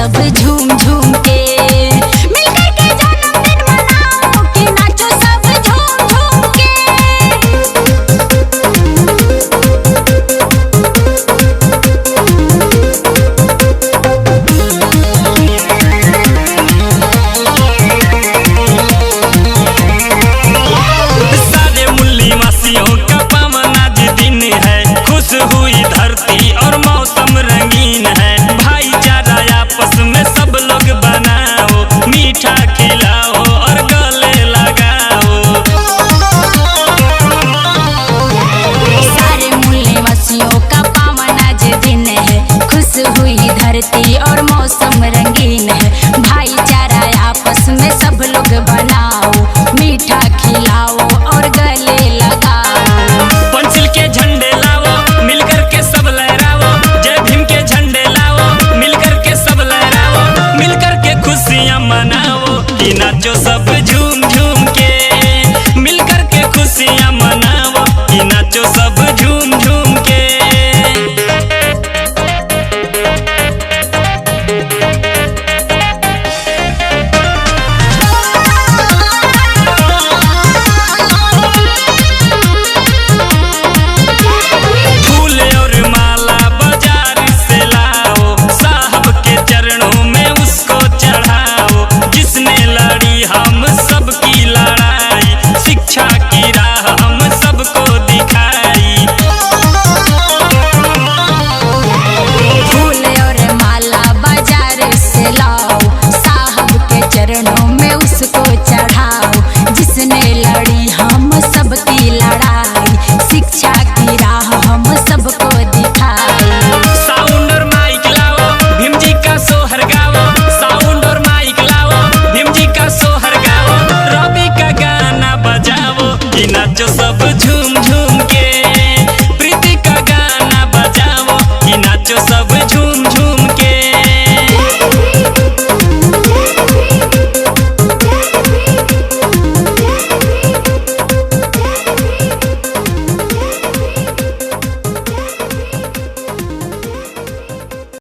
सब झूम झूम के। मिलकर के जन्मदिन मनाओ कि नाचो सब झूम झूम के। सारे मुल्ली वासियों का पावन आज दिन है। खुश हुई धरती और मौसम रंगीन है। भाईचारा आपस में सब लोग बनाओ, मीठा खिलाओ और गले लगाओ। सारे मूल्य वासियों का पावन आज दिन है। खुश हुई धरती